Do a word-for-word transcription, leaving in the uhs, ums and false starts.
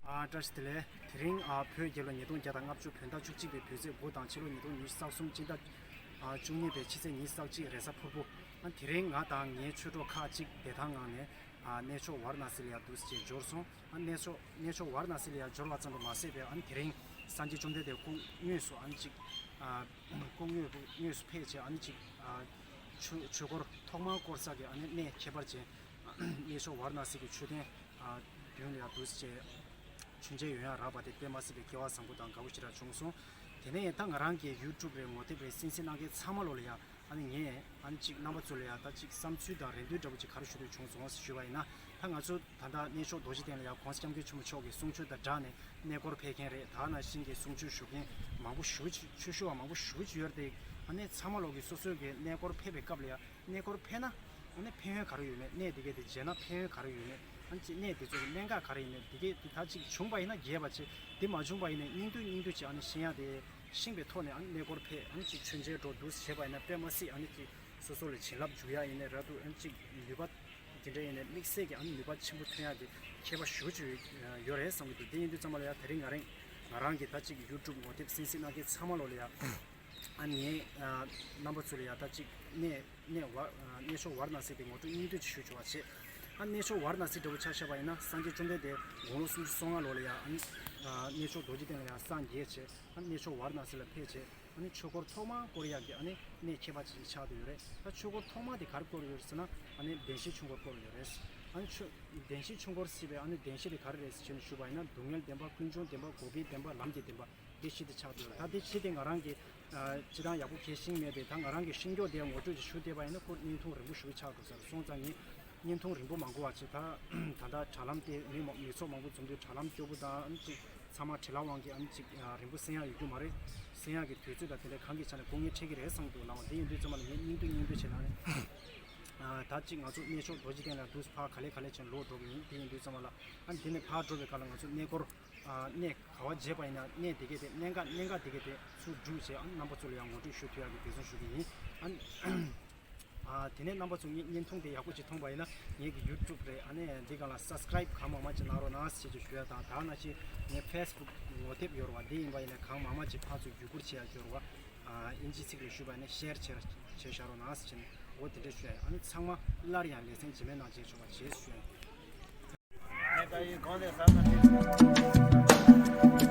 ཨ། བཀྲ་ཤིས་བདེ་ལེགས། དེ་རིང་ཨ་བོད་རྒྱལ་ལོ་ཉིས་སྟོང་བརྒྱ་དང་ལྔ་བཅུ་བོད་ཟླ་བཅུ་གཅིག་པའི་བོད་ཚེས་དགུ་དང་ཕྱི་ལོ་ཉིས་སྟོང་ཉི་ཤུ་རྩ་གསུམ་སྤྱི་ཟླ་ཨ་བཅུ་གཉིས་པའི་ཕྱི་ཚེས་ཉི་ཤུ་རྩ་གཅིག་རེས་གཟའ་ཕུར་བུ། ཨ། དེ་རིང་ང་དང་ངའི་ཆོས་གྲོགས་ཁག་ཅིག་བདེ་ཐང་ངང་ནས་ཨ་གནས་མཆོག་ཝཱ་ར་ཎ་སི་ལ་ཡ་འདུག་སེ་འབྱོར་སོང་། ཨ་གནས་མཆོག་གནས་མཆོག་ཝཱ་ར་ཎ་སི་ལ་ཡ་འབྱོར་བ་ཙམ་དུ་མ་ཟད་པའི་ཨ་དེ་རིང་སངས་རྒྱས་བཅོམ་ལྡན་འདས་སྐུ་དངོས་སུ་ཨ་ཅིག་ཨ་སྐུ་དངོས་དངོས་སུ་ཕེབས་བྱས་ཨ་ནི་ཅིག་ཨ་ཆོས་ཆོས་འཁོར་ཐོག་མར་བསྐོར་ས་གི་ཨ་ནི་གནས་ཁྱད་པར་ཅན། གནས་མཆོག་ཝཱ་ར་ཎ་སི་གི་མཆོད་རྟེན་ཨ་མདུན་ལ་ཡ་འདུག་སེ་མཆོད་མཇལ་ཡོང་ཡ་རག་པ་དེ་དཔེ་མ་སྲིད་པའི་སྐལ་བ་བཟང་པོ་དང་དགའ་བོ་ཞེ་དྲག་བྱུང་སོང་། དེ་ནས་ད་ང་རང་གི་ཡུ་ཊུབ་རེད། ངོ་དེབ་རེད། གསན་གཟིགས་གནང་མཁན་ཚང་མ་ལོ་ལ་ཡ་ཨ་ནི་ངས་ཨ་ནི་ཅིག་རྣམ་པ་ཚོ་ལ་ཡ་ད་ཅིག་བསམ་ཚུལ་དང་རེ་འདུན་འདྲ་པོ་ཅིག་ག་རེ་ཞུ་འདོད་བྱུང་སོང་ཞུས་པ་ཡིན་ན། ད་ང་ཚོ་ད་ལྟ་གནས་མཆོག་རྡོ་རྗེ་གདན་ལ་ཡ་༸གོང་ས་༸སྐྱབས་མགོན་ཆེན་པོ་མཆོག་གི་གསུང་ཆོས་དང་སྦྲགས་ནས་གནས་སྐོར་ཕེབས་མཁན་རེད། ད་ནང་བཞིན་གྱི་གསུང་ཆོས་ཞུ་མཁན་མང་པོ་ཞེ་པོ་ཅིག་ཆོས་ཞུ་བ་མང་པོ་ཞེ་པོ་ཅིག་ཡོད་རེད་དེ། ཨ་ནི་ཚང་མ་ལོ་གི་སོ་སོའི་གི་གནས་སྐོར་ཕེབས་པའི་སྐབས་ལ་ཡ། གནས་སྐོར་ཕེབས་ན་ཨ་ནི་ཕན་ཡོན་ག་རེ་ཡོད་མེད། གནས་དེ་གའི་དེ་མཇལ་ན་ཕན་ཡོན་ག་རེ་ཡོད་མེད། ཨ་ནི་ཅིག་གནས་དེ་ཚོ་གི་གནད་འགག་ག་རེ་ཡིན་མེད། དེ་གའི་དེ་ད་ཅིག་བྱུང་པ་ཡིན་ན་རྒྱས་པ་བྱས། དེ་མ་བྱུང་པ་ཡིན་ན་སྙིང་བསྡུས་སྙིང་བསྡུས་བྱས་ཨ་ནི་ཤེས་ཡ་དེ་ཤེས་པའི་ཐོག་ནས་ཨ་ནི་གནས་སྐོར་ཕེབས། ཨ་ནི་ཅིག་མཆོད་མཇལ་འགྲོ་འདུག་བྱས་པ་ཡིན་ན་དཔེ་མ་སྲིད་ཨ་ནི་ཅིག་སོ་སོ་ལ་བྱིན་རླབས་འཇུག་ཡ་ཡིན་ནའི་ར་འདུག་ཨ་ནི་ཅིག་ནུས་པ་དེ་འདྲ་ཡིན་ནའི་དམིགས་བསལ་གྱི་ཨ་ནི་ནུས་པ་ཆེན་པོ་ཐོན་ཡ་དེ་ཁྱད་པར་ཞེ་པོ་ཅིག་ཡོད་རེད་བསམ་གྱི་འདུག་དེ་ཡིན་དུས་ཙམ་པ་ལ་ཡ་དེ་རིང་ང་རང་ང་རང་གི་ད་ཅིག་ཡུ་ཊུབ་ངོ་དེབ་གསན་གཟིགས་གནང་མཁན་ཚང་མ་ལོ་ལ་ཡ། ཨ་ནི་ངས་ཨ་རྣམ་པ་ཚོ་ལ་ཡ་ད་ཅིག་གནས་གནས་ཝ་ཨ་གནས་མཆོག་ཝཱ་ར་ཎ་སི་དེ་ངོ་སྤྲོད་སྙིང་བསྡུས་ཅིག་ཞུ་ཆོག་པ་བྱས། ཨ་གནས་མཆོག་ཝཱ་ར་ཎ་སི་འདྲ་པོ་ཆ་བཞག་པ་ཡིན་ན་སངས་རྒྱས་བཅོམ་ལྡན་འདས་དགུང་ལོ་སུམ་ཅུ་སོ་ལྔ་ལོ་ལ་ཡ་ཨ་ནི་ཨ་གནས་མཆོག་རྡོ་རྗེ་གདན་ལ་ཡ་སངས་རྒྱས་བྱས། ཨ་གནས་མཆོག་ཝཱ་ར་ཎ་སི་ལ་ཕེབས་བྱས། ཨ་ནི་ཆོས་འཁོར་ཐོག་མར་བསྐོར་ཡག་གི་ཨ་ནི་གནས་ཁྱད་པར་ཅན་ཅིག་ཆགས་བསྡད་ཡོད་རེད། ད་ཆོས་འཁོར་ཐོག་མ་དེ་ག་རེ་བསྐོར་ཡོད་ཟེར་ན། ཨ་ནི་བདེན་བཞིའི་ཆོས་འཁོར་བསྐོར་ཡོད་རེད། ཨ་ནི་ཆོས་བདེན་བཞིའི་ཆོས་འཁོར་ཟེར་བའི་ཨ་ནི་བདེན་བཞི་དེ་ག་རེ་རེད་ཟེར་ནས་ཞུས་པ་ཡིན་ན། སྡུག་བསྔལ་བདེན་པ། ཀུན་འབྱུང་བདེན་པ། འགོག་པའི་བདེན་པ། ལམ་གྱི་བདེན་པ། དེ་བཞི་དེ་ཆགས་བསྡད་ཡོད་རེད། ད་དེ་བཞི་དེ་ང་རང་གིས་ཨ་སྤྱིར་བཏང་ཡག་པོ་གལ་ཤེས་མེད་པས། ད་ང་རང་གིས་ཤེས་རྒྱུ་དེ་ངོ་སྤྲོད་ཅིག་ཞུ་བསྡད་པ་ཡིན་ན་ཁོ་བརྙན་ཐུང་རིང་པོ་ཞེ་པོ་ཆགས་འགྲོ་ས་རེད། སོང་ཙང་ངས་བརྙན་ཐུང་རིང་པོ་མ་འགོར་བ་བྱས། ད་ད་ལྟ་དྲ་ལམ་དེ་མི་མང་མི་ཚོགས་མང་པོ་འཛོམས་དུས་དྲ་ལམ་སྐྱོ་པོ་དང་ཨ་ནི་ཅིག་ཚང་མ་བྲེལ་བ་དབང་གིས་ཨ་ནི་ཅིག་ཨ་རིང་པོ་གསན་ཡག་ཡོད་རྒྱུ་མ་རེད། གསན་ཡག་གི་དུས་ཚོད་དང་དེ་འདྲ་གང་གི་ཆ་ནས་དཀའ་ངལ་འཕྲད་ཀྱི་རེད་བསམ་འདུག་ལགས། དེ་ཡིན་དུས་ཙམ་པ་ལ་ངས་སྙིང་བསྡུས་སྙིང་བསྡུས་བྱས་ན་ནི། ཨ་ད་ཅིག་ང་ཚོ་གནས་མཆོག་རྡོ་རྗེ་གདན་ལ་འདུག་ཕར་ག་ལེ་ག་ལེ་བྱས་ནས་ལོག་འགྲོ་གི་ཡིན། དེ་ཡིན་དུས་ཙམ་པ་ལ་ཨ་ནི་དེ་ནས་ཕར་འགྲོ་བའི་སྐབས་ལ་ང་ཚོ་གནས་སྐོར་ཨ་གནས་ག་བ་མཇལ་བ་ཡིན་ན་གནས་དེ་གའི་དེ་གནད་འགག་གནད་འགག་དེ་གའི་དེ་ཚུར་སྒྲུག་བྱས། ཨ་ནི་རྣམ་པ་ཚོ་ལ་ཡང་ངོ་སྤྲོད་ཞུ་ཐུབ་ཡག་གི་འབད་བརྩོན་ཞུ་གི་ཡིན། ཨ་ནི། ཨ་དེ་ནས་རྣམ་པ་ཚོ་ངའི་བརྙན་ཐུང་དེ་ཡག་པོ་ཅིག་མཐོང་པ་ཡིན་ན་ངེད་ཀྱི་ཡུ་ཊུབ་རེད། ཨ་ནི་འདི་སྒང་ལ་སབ་སི་ཀེ་རེབ་གང་མང་མང་ཅིག་གནང་རོགས་གནང་ཟེར་ཅིག་ཞུ་ཡ་དང་། ད་ནང་བཞིན་ངའི་ཕེ་སི་བུག་ངོ་དེབ་ཡོད་རེད་བ། འདི་ཡིན་པ་ཡིན་ན་གང་མང་མང་ཅིག་ཕར་ཚུར་བརྒྱུད་བསྐུར་བྱེད་ཡ་ཡོད་རེད་བ། ཨ་དབྱིན་ཇིའི་ཚིག་ལ་ཞུས་པ་ཡིན་ན་ཤེར་བྱེད་བྱེད་བཞག་རོགས་གནང་ཟེར་བྱས་ནས་འོ་དེ་འདྲ་ཞུ་ཡ་ཡིན། ཨ་ནི་ཚང་མ་སླར་ཡང་ལེ་ཚན་རྗེས་མའི་ནང་མཇལ་ཆོག་པ་བྱེད་ཞུ་ཡ་ཡིན། ངས་ད་ཡིན་གང་ལས་ཟ་ན་འགྲིག